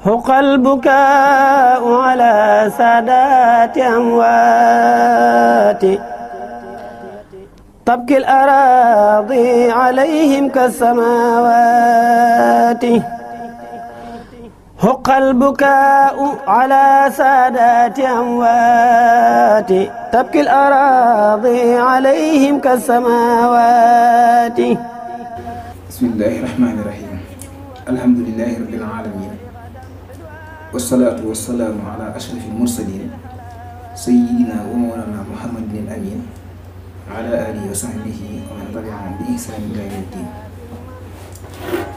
حق البكاء على سادات أموات تبكي الأراضي عليهم كالسماوات حق البكاء على سادات أموات تبكي الأراضي عليهم كالسماوات. بسم الله الرحمن الرحيم. الحمد لله رب العالمين والصلاة والسلام على أشرف المرسلين سيدنا ومولانا محمد الأمين على آله وصحبه ومن تبعهم بإحسان إلى يوم الدين.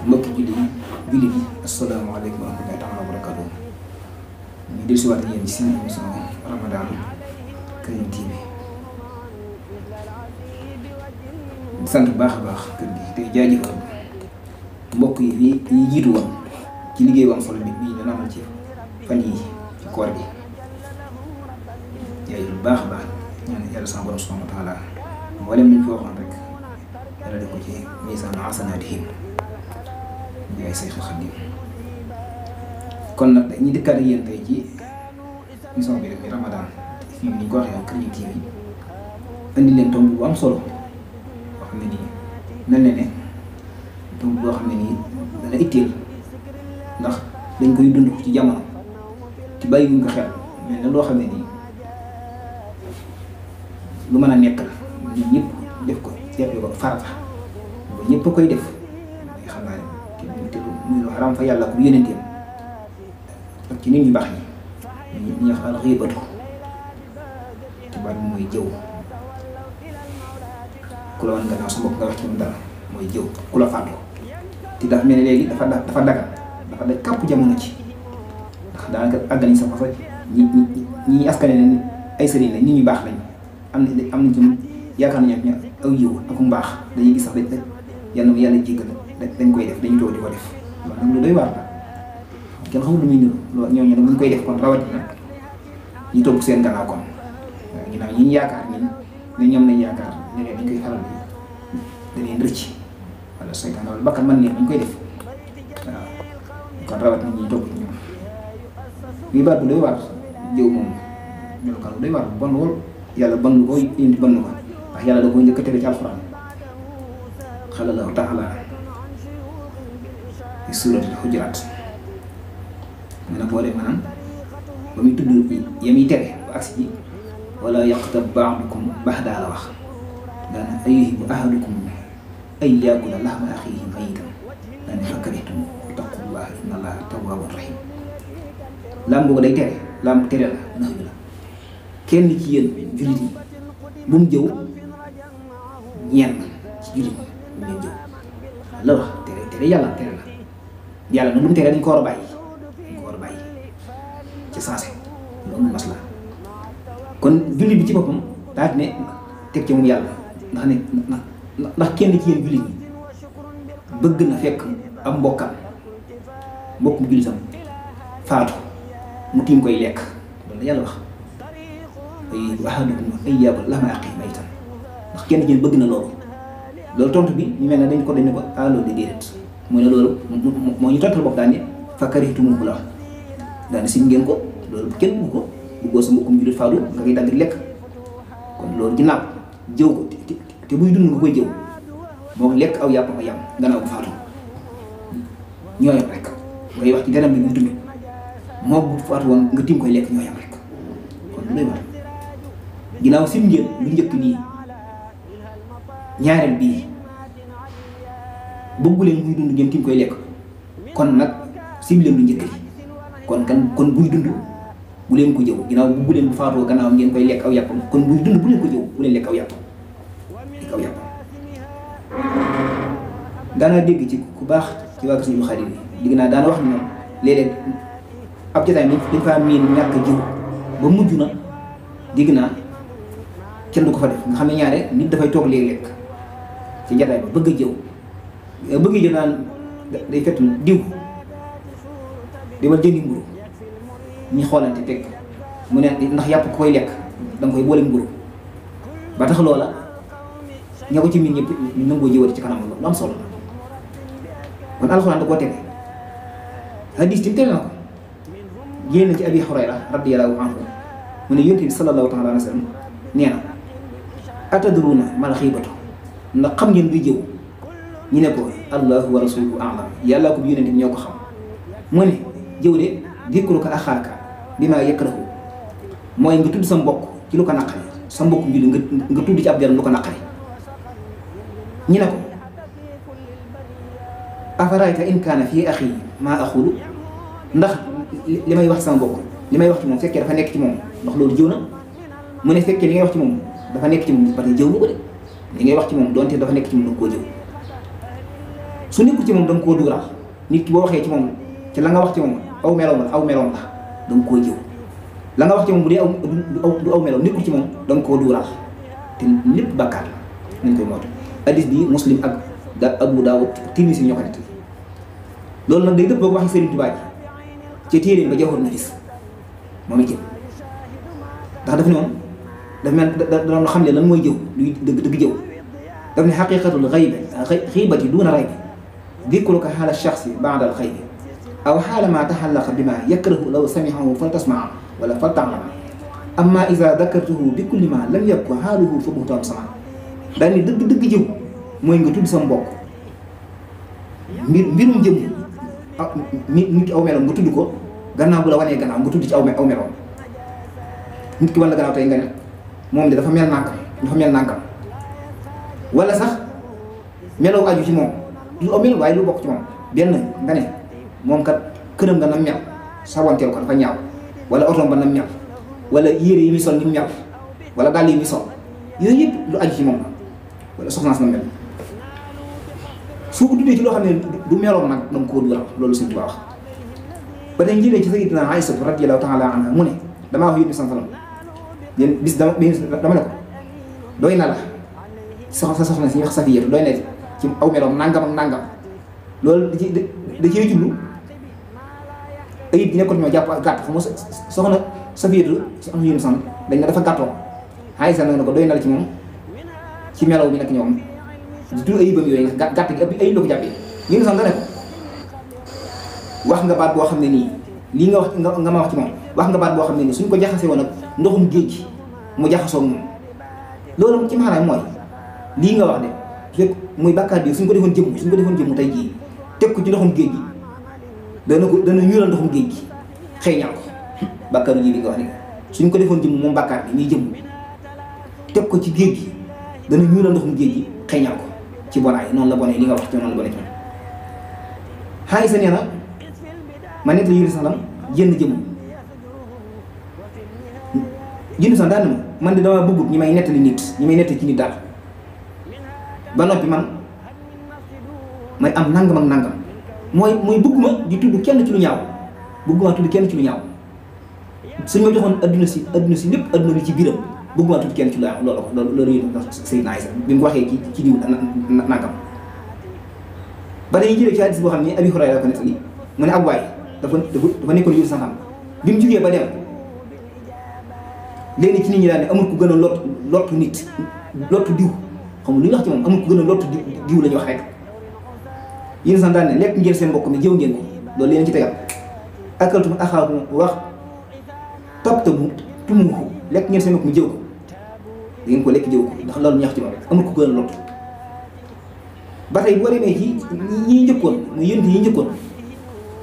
mbokki jullit yi asalaamaaleykum wa rahmatullaahi taala wa barakaatuh. ñu del si waat yéen ci seen émission Ramadan Karim TV. di sant bu baax a baax kër gi tey jaajëfal mbokk yi ñi jiitu woon ci liggéey bu am solo bi ñu doon amal ci fan yi ci koor gi jaajëfal bu baax a baax ñaan yàlla sama borom subhaanahu wa taala mboolem li ñu fi waxoon rek yàlla def ko ci miisaan hasanaatihim yaay Seexul Xadiim. kon nag dañuy dëkkaat ak yéen tey ci émission bi rek Ramadan fii ni ñu ko waxee Karim TV indi leen tomb bu am solo boo xam ne nii mel na ne tomb boo xam ne nii dana itteel ndax dañ koy dund ci jamono ci bàyyi wuñ ko xel mel na loo xam ne nii lu mën a nekk la nit ñëpp def ko jàppee ko farata ba ñëpp a koy def xam naa ne muy lu xaram fa yàlla ku yónenteem ak ci nit ñu baax ñi ñi wax al xiibatu te baat bi mooy jëw ku la wan gannaaw sa bopp nga wax ci moom dara mooy jëw ku la fàttu te dafa mel ne léegi dafa dagal dafa daj kàpp jamono ci ndax daanaka àgg nañ sa fasa ñi askane ne ay sëriñ la nit ñu baax lañ am nañ ci yaakaar nañu ne aw yiw ak mbaax dañuy gis sax dañ yàlla jéggal dañ koy def dañu toog di ko def loolu nag lu doy waar la kenn xamul lu muy niru loolu ñooñu nag buñ koy def kon rawatina ñu topp seen gannaaw kon waaw ñu naan ñi ñu yaakaar ne ñoom lañ yaakaar ne dañ koy faral da leen rëcc wala saytaan wala bakkan man ne dañ koy def waaw kon rawatina ñi topp ñoom bii baat bu doy waar jëw moom melokaan bu doy waar bon lool yàlla bon lu ko indi bon ko ndax yàlla da ko njëkk a tere ci alxuraan qaala Allaahu taala fi suuratil Hujuraat mu ne boole maanaam ba muy tudd yami tere ba agsi ji wala yaqtab ba'dukum ba'da la wax daana ayuhibbu ahadukum an yaakula lahma axiihi maytan daana fakarihtum wattaqullaaha inna Allaaha tawwaabun rahiim. laam boobu day tere laam tere la nax bi la kenn ci yéen jullit yi bu mu jëw ñenn ci jullit yi bu mu jëw la wax tere yàlla tere la yàlla nag lu mu tere dañ ko war a bàyyi ci sensé loolu mas la kon jullit bi ci boppam daal ne teg ci moom yàlla ndax kenn ci yéen jullit yi bëgg na fekk am mbokkum jullitam faatu mu tiim koy lekk loolu la yàlla wax ayuhibbu ahadukum an yaakula lahma axiihi maytan ndax kenn ci yéen bëgg na loolu tontu bi ñu mel ne dañ ko loolu di déedéet mooy ne loolu moo ñu tontal bopp daal ne fa karihtumuuhu la wax daane sim ngeen ko loolu kenn bëgg ko bëggoo sa mbokkum jullit faatu nga koy dagg di lekk kon loolu ginnaaw jëw ko te buy dund nga koy jëw moom lekk aw yàpp nga yam gannaaw bu faatu ñoo yam rek ngay wax ci deram bi muy dund moom bu faatu woon nga tiim koy lekk ñoo yam rek kon lu lay war ginnaaw sim ngeen lu njëkk nii ñaareel bii bëggu leen muy dund ngeen tiim koy lekk kon nag sim leen lu njëkk li kon buy dund bu leen ko jëw ginnaaw bu leen bu faatoo gannaaw ngeen koy lekk aw yàppam kon buy dund bu leen ko jëw bu leen lekk aw yàppam daanaa dégg ci ku baax ci waa Sëriñ Xaadim bi dégg naa daana wax ni moom léeg-léeg ab jotaay dañ faa miin ñàkk jëw ba mujj na dégg naa kenn du ko fa def nga xam ne ñaare nit dafay toog léeg-léeg ci jotaay ba bëgg a jëw naan day fett diw demal jëndi mburu ñi xoolante teg mu ne ndax yàpp ko koy lekk danga koy boole mburu ba tax loola ña ko ci miin ñëpp ñu nangoo jëwati ci kanam lu am solo kon alxuraan da koo tere hadis tim tere na ko génn ci Abi Hurayra radiyallahu anhu mu ne yonent bi sallallahu taala alayhi wa sallam nee na atadruuna mal xiibatu ndax xam ngeen luy jëw ñu ne ko allahu wa rasuluhu a'lam yàllaa ko bi yonent bi ñoo ko xam mu ne jëw de dikruka axaaka bimaa yakrahu mooy nga tudd sa mbokk ci lu ko naqari sa mbokk julli nga tudd ci ab jaram lu ko naqari ñu ne ko afarayta in kaana fii axi maa axulu ndax li may wax sama mbokk li may wax ci moom fekkee dafa nekk ci moom ndax loolu jëw na mu ne fekkee li ngay wax ci moom dafa nekk ci moom parce que jëw nga ko de li ngay wax ci moom donte dafa nekk ci moom danga koo jëw su nekkul ci moom danga koo duural nit ki boo waxee ci moom ci la nga wax ci moom aw meloom la danga koo jëw la nga wax ci moom bu dee du aw meloom nekkul ci moom danga koo duural te lépp bàkkaar la nañ koy moytu. hadis bi Muslim ak Abu Daawud Tirmisi ñoo ko nettali loolu nag day dëpp boo waxee Sëriñ Tuubaa ji ci téeréem ba Jawharun Nafiis moom it ndax daf ne moom daf mel da doon xam ne lan mooy jëw luy dëgg jëw daf ne xaqiqatul xiibati duuna raybi dikruka xaala shaxsi baada al xaybi aw xaala ma taxallaqa bima yakrahu law samihahu fal tasmaa wala fal ta'lama amma iza dakartuhu bi kulli ma lam yakun xaaluhu fa buhtaan sama daal ni dëgg jëw mooy nga tudd sa mbokk mbirum jëm nit ki aw meloom nga tudd ko gannaaw bu la wanee gannaaw nga tudd ci aw meloom nit ki wan la gannaaw tey nga ne moom de dafa mel nànkam wala sax meloo aju ci moom du aw mel waaye lu bokk ci moom benn nga ne moom kat këram nga nam mel sawanteel ko dafa ñaaw wala otoom ba nam mel wala yére yi muy sol ni mu mel wala dàll yi muy sol yooyu yëpp lu aju ci moom la wala soxnaas na mel su ko tuddee ci loo xam ne du meloom nag danga koo dugal loolu Sëñ Tuubaa wax ba dañ jëlee ci Sayyidatuna Aysa radiyallahu taala anha mu ne damaa wax yónni santalam yéen bis dama ne ko doy na la sa soxna si ñuy wax Safiyatu doy na ci aw meloom nangam ak nangam loolu da cee jublu ayib bi nekkoon ñoo jàpp ak gàtt fu mu soxna Safiyatu soxna yónni sant dañ ne dafa gàttoo Aysa nag ne ko doy na la ci moom ci melaw bi nekk ñoom di tudd ayibam yooyu nga gàtt gi ëpp ayib la ko jàppee yónni sant da ne ko wax nga baat boo xam ne nii lii nga wax nga ma wax ci moom wax nga baat boo xam ne nii suñ ko jaxasee woon ak ndoxum géej gi mu jaxasoo moom loolu ci maanaam mooy lii nga wax de fekk muy bàkkaar bi suñ ko defoon jëmm tey jii teg ko ci ndoxum géej gi dana ñuulal ndoxum géej gi xëeñal ko bàkkaaru ji bi nga wax ni suñ ko defoon jëmm moom bàkkaar bi ñuy jëmm teg ko ci géej gi dana ñuulal ndoxum géej gi xëeñal ko ci bonaay noonu la bonee li nga wax ci noonu la bonee ci man Aysa nee na ma nett la yéri salam jënd jëmm jënd sax daal man de dama bëggut ñi may nettali ci nit daal ba noppi man may am nangam ak nangam mooy bëgguma di tudd kenn ci lu ñaaw suñ ma joxoon adduna si lépp adduna bi ci biiram bëgguma tudd kenn ci lu ñaaw loolu yéen Sayyidina Aysa bi mu waxee ci diw nangam ba dañuy jëlee ci hadiis boo xam ne Abi Hurayra ko nettali mu ne ab waay dafa nekkoon yóbbu santam bi mu jugee ba dem léegi ci nit ñi daal ne amul ku gën a lottu nit lottu diw xam nga lu ñu wax ci moom amul ku gën a lottu diw la ñu wax rek yéen sax daal ne lekk ngeen seen mbokk mi jëw ngeen ko loolu leen ci tegal akaltum axaakum wax tabtabu tumuhu lekk ngeen seen mbokk mi jëw ko da ngeen ko lekk jëw ko ndax loolu ñu wax ci moom rek amul ku gën a lottu ba tey boo demee ci ñi njëkkoon muy yënt yi njëkkoon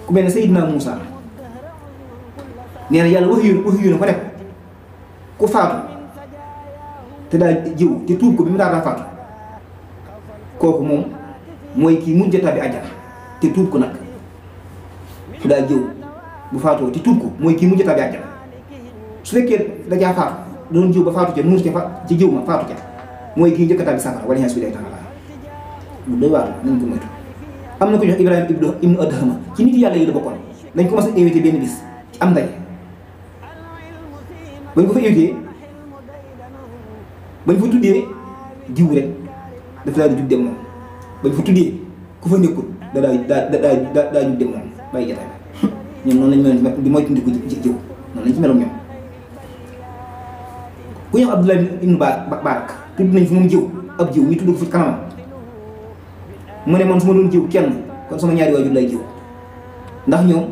ku mel ne Seydina Muusa nee na yàlla wax yu na ko nekk ku faatu te daa jëw te tuub ko bi mu daa faatu kooku moom mooy kii mujj a tàbbi àjjana te tuub ko nag ku daa jëw bu faatoo te tuub ko mooy kii mujj a tàbbi àjjana su fekkee dajaa faatu doon jëw ba faatu ca nuur ci jëw ma faatu ca mooy kii njëkk a tàbbi safara wala bi day taala lu doy waar nañ ko moytu. am na ko jox Ibrahima ibnu Adhama ci nit yàlla yi la bokkoon dañ ko mas a invité benn bis ci am ndaje bañ ko fa invité bañ fa tuddee diw rek dafa daal di jug dem moom bañ fa tuddee ku fa nekkul daa jug dem moom bàyyi jotaay ñoom noonu lañ mel di moytandiku jëw noonu lañ ci meloon ñoom. ku ñëw Abdullah ibnu Barak tudd nañ fi moom jëw ab jëw ñu tudd ko fi kanamam mu ne man su ma doon jëw kenn kon sama ñaari waajur lay jëw ndax ñoom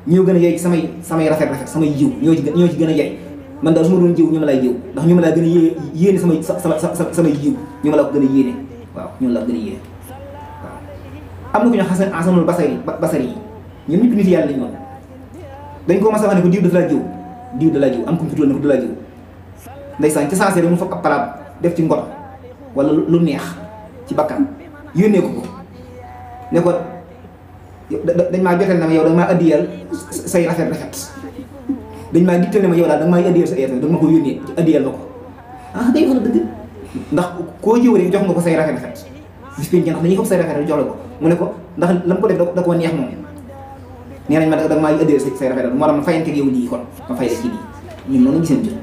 ñoo gën a yey samay rafet samay jiw ñoo ci gën a yey man daal su ma doon jiw ñu ma lay jiw ndax ñu ma laa gën a yéene samay jiw ñu ma la ko gën a yéene waaw ñoom la gën a yéene waaw. am na ku ñu Hasanul Basri yi ñoom ñëpp nit yàlla lañu woon dañ ko mas a wax ne ko diw dafa laa jiw am ku mu fi ne ko da laa jiw ndeysaan ci sensé rek mu fab ab palaat def ci ngor wala lu neex ci bakkan yónnee ko ne ko dañ maa jotal ne ma yow da nga maa addiyal say rafet dañ maa digtal ne ma yow daal da nga maa addiyal sa da nga ma ko yónnee addiyal ma ko day wax dëgg ndax koo jiw rek jox nga ko say rafet bis pénc ndax dañuy fab say rafet jox la ko mu ne ko ndax la mu ko def da koo neex moom nee nañ ma da nga maa addiyal say rafet moo tax ma fayanteeg yow lii kon ma fay la ci lii ñun noonu giseen jël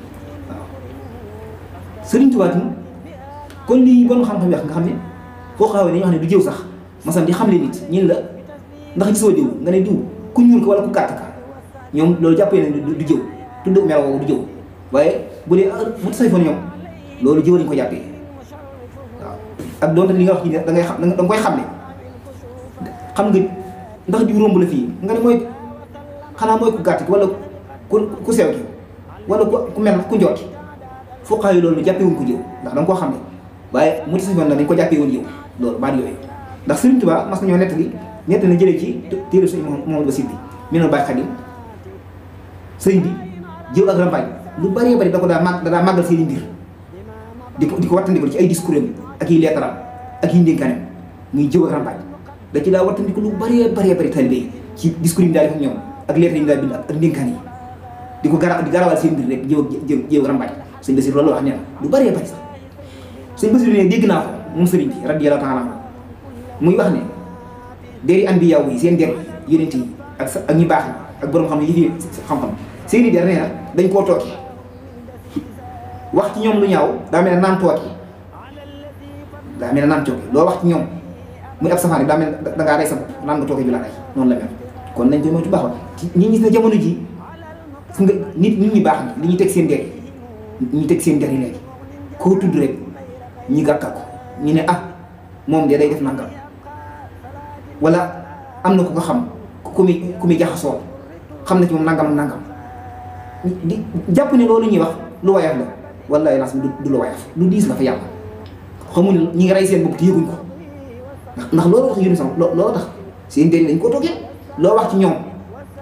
waaw Sëriñ Tuubaa kon lii bon xam-xam wax nga xam ne foo xawee dañuy wax ne du jëw sax masam di xam le nit ñin la ndax gisoo jëw nga ne diw ku ñuul ko wala ku gàtt ka ñoom loolu jàppee ne du jëw tudd melo woowu du jëw waaye bu dee mu say foon ñoom loolu jëw lañ ko jàppee waaw ak doonte li nga wax ci da ngay xam da nga koy xam ne xam nga ndax diw romb la fii nga ne mooy xanaa mooy ku gàtt ki wala ku sew ki wala ku mel ku njoot foo xawee loolu jàppee wuñ ko jëw ndax da nga koo xam ne waaye mu say foon na dañ ko jàppee woon jëw loolu baat yooyu ndax Sëriñ Tuubaa mas nañoo nettali na jëlee ci téere Sëriñ Mouhamadou Bassir bi Minanul Baaqil Xadiim sëriñ bi jëw ak rambaaj lu bëree bëri da ko daa màggal seeni mbir di ko wattandiko ci ay discours am ak yi leetaram ak yi ndénkaanem muy jëw ak rambaaj da ci daa wattandiko lu bëree bëri taalibe yi ci discours yi daal def ak ñoom ak leetar yi daal bind ak ndénkaan yi di garawal seen mbir rek jëw ak rambaaj sëñ Bassir loolu wax nee na lu bëree bëri sax sëñ Bassir ne dégg naa ko moom sëriñ bi radiyallaahu taala anhu muy wax ne deri anbiya yi seen der yonent yi ak ñi baax ñi ak borom xam ne yi fi xam-xam seeni der nee na dañ koo tooki wax ci ñoom lu ñaaw daa mel ne naan tooki loo wax ci ñoom muy ab safaan daa mel ne dangaa rey sa bopp naan nga tooke ju la rey noonu la mel kon nañ koy moytu baax ñi gis na jamono ji fu nga nit ñi baax ñi li ñuy teg seen der yi ñu teg seen der yi léegi koo tudd rek ñi gàkkal ko ñu ne moom de day def nangam wala am na ku ko xam ku muy jaxasoo xam na ci moom nangam ak nangam di jàpp ne loolu ñuy wax lu wayaf la wallahi nas du lu wayaf lu diis la fa yàlla xamuñ ñi ngi rey seen bopp te yëguñ ko ndax loolu wax yéen sax loolu tax seen déri dañ ko toogee loo wax ci ñoom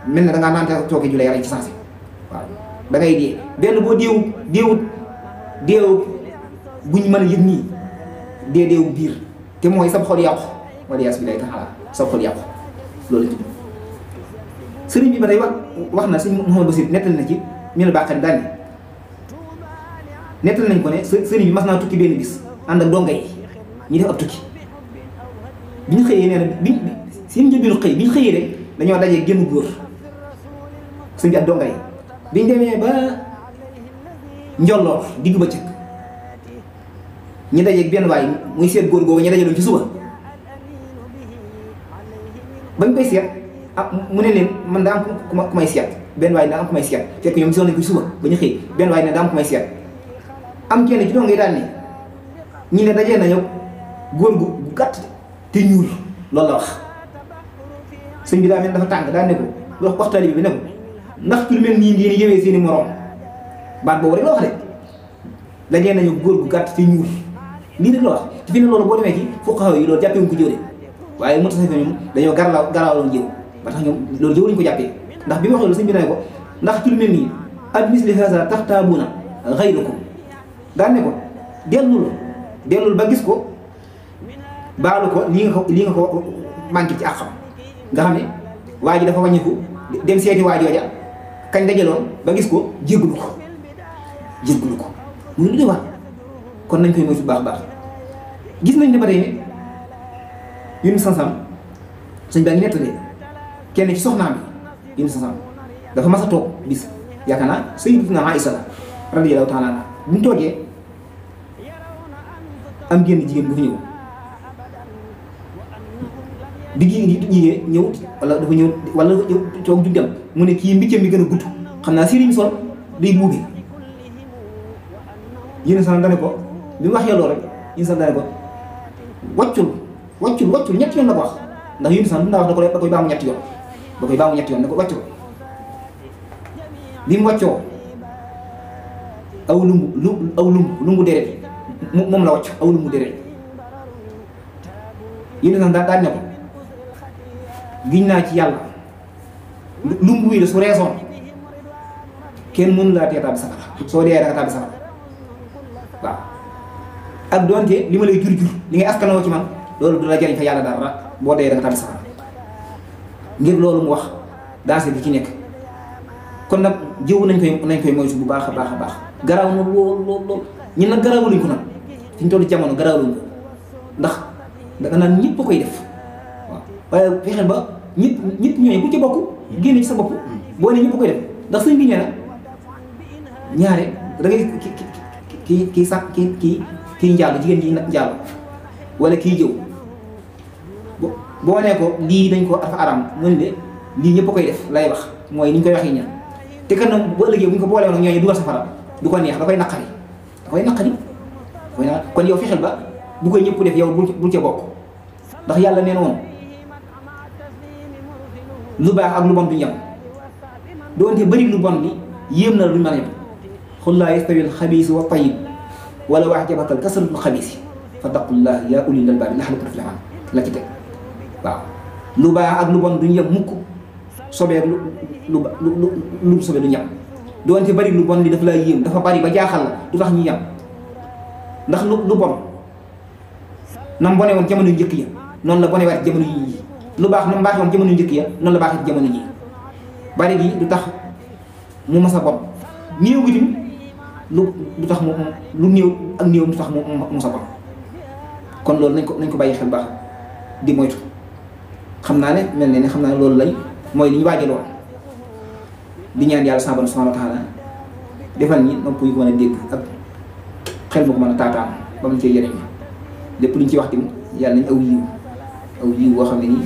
mel na dangaa naante tooke ju lay rey ci sensé waaw da ngay dee benn boo deewu buñ mën a yëg nii deewu biir te mooy sab xol yàqu wala yaas bi day taxala sab xol yàqu loolu tudd sëriñ bi ba tey wax na sëñ Mouhamadou Bassir nettali na ci Minanul Baaqil daal ni nettali nañ ko ne sëriñ bi mas naa tukki benn bis ànd ak donga yi ñu def ab tukki bi ñu xëyee nee na bi seen njëlbeenu xëy bi ñu xëyee rek dañoo dajee génn góor sëñ bi ak donga yi biñ demee ba njolloor digg ba cëkk ñu dajeeg benn waay muy seet góor googu ñu dajaloon ci suba bañ koy seet mu ne leen man daa am ku may seet benn waay daa am ku may seet fekk ñoom gisoon nañ ko ci suba ba ñu xëy benn waay ne daa am ku may seet am kenn ci doo ngay daal ne ñi ne dajee nañu góor gu gàtt te ñuul loolu la wax sëñ bi daa mel dafa tàng daa ne ko wax taalibe bi ne ko ndax ci lu mel nii ngeen yëwee seeni moroom baat boobu rek la wax de dajee nañu góor gu gàtt te ñuul lii rek la wax te fi ne loolu boo demee ci fuqahaa yi loolu jàppee wuñ ko jëw de waaye mu tasee ñoom dañoo garaawaloon jëw ba tax ñoom loolu jëw lañu ko jàppee ndax bi mu wax loolu sëñ bi ne ko ndax ci lu mel nii ad misli haza taxtaabuuna xayrakum daan ne ko dellul ba gis ko baalu ko lii nga ko manqué ci àqam nga xam ne waa ji dafa wàññiku dem seeti waa jooja kañ dajaloon ba gis ko jéggulu ko muy lu de wax kon nañ koy moytu baax gis nañ ne ba tey ne yun sansam sëñ baa ngi nettalee kenn ci soxnaam yi yun sansam dafa mas a toog bis yaakaar naa sayyidatuna Aïsa la radiyallahu taala anha bu ñu toogee am génn jigéen bu fi ñëw bi jigéen ñëw wala dafa ñëw wala toog ju dem mu ne kii mbiccam bi gën a gudd xam naa sëriñ sol day buubi yéen sax dane ko bi mu waxee loolu rek yéen sax dane ko waccul ñetti yoon la ko wax ndax yéen sax du ndaa wax da koy baamu ñetti yoon ne ko waccul bi mu wàccoo aw lumbu deret moom la wàcc aw lumbu deret yéen sax daal ne ko giñ naa ci yàlla lumbu wi la su reesoon kenn mënu laa tee tàbbi safara soo dee da nga tàbbi safara waaw ak doonte li ma lay jur li ngay askanoo ci man loolu du la jariñ fa yàlla dara boo dee da nga tàbbi safara ngir loolu mu wax dansé bi ci nekk kon nag jëw nañ koy moytu bu baax a baax a baax garaaw na lool ñun nag garaawaluñ ko nag fi ñu toll jamono garaawaluñ ko ndax danga naan ñëpp koy def waaw waaye fexeel ba ñëpp ñooñu ku ci bokk génne ci sa bopp boo ne ñëpp koy def ndax sëñ bi nee na ñaare da ngay kii sax kii njaalu jigéen ji njaalu wala kii jëw boo nee ko lii dañ ko dafa aram mën de lii ñëpp koy def lay wax mooy ni ñu koy waxee ñaan te kan nag bu ëllëgee bu ñu ko boolee woon ñooñu dugal safara du ko neex da koy naqari kon yow fexeel ba bu koy ñëpp def yow bul ca bokk ndax yàlla nee na woon lu baax ak lu bon du ñam doonte bëri lu bon bi yéem na la duñ mën a yem xul laa yastawil xabiisu wa tayyib wala wax jabakal kasratul xabiisi fattaqullah yaa ulil albaabi la'allakum tuflihun la ci teg waaw lu baax ak lu bon duñ yem mukk sobeek lu sobe du ñam doonte bari lu bon li dafa laa yéem dafa bari ba jaaxal la du tax ñu yem ndax lu bon nam bone woon jamono yu njëkk ya noonu la bone waat jamono yi lu baax nam baax woon jamono yu njëkk ya noonu la baax ci jamono ji bari gi du tax mu mas a bon néew gi tim du tax lu néew ak néew du tax mu mas a bon kon loolu nañ ko bàyyi xel baax di moytu xam naa ne mel ne xam naa ne loolu lañ mooy li ñu waajaloon di ñaan yàlla subhaanahu wa taala defal ñi nopp yu ko mën a dégg ak xel bu ko mën a taataan ba mu cee jëriñ lépp luñ ci wax tamit yàlla nañ aw yiw boo xam ne nii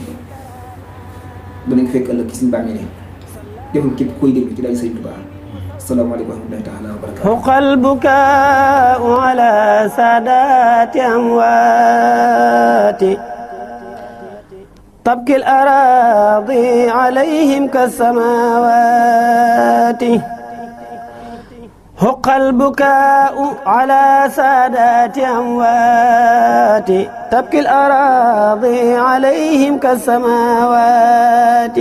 danañ ko fekk ëllëg ci suñu bàmmeel defal képp koy déglu ci daal Sëriñ Tuubaa asalaamaaleykum wa rahmatullaahi taala wa barakaatuh huqal bukaa'u ala saadaati amwaati tabki al-araadi alayhim kas-samaawaati حق البكاء على سادات أموات تبكي الأراضي عليهم كالسماوات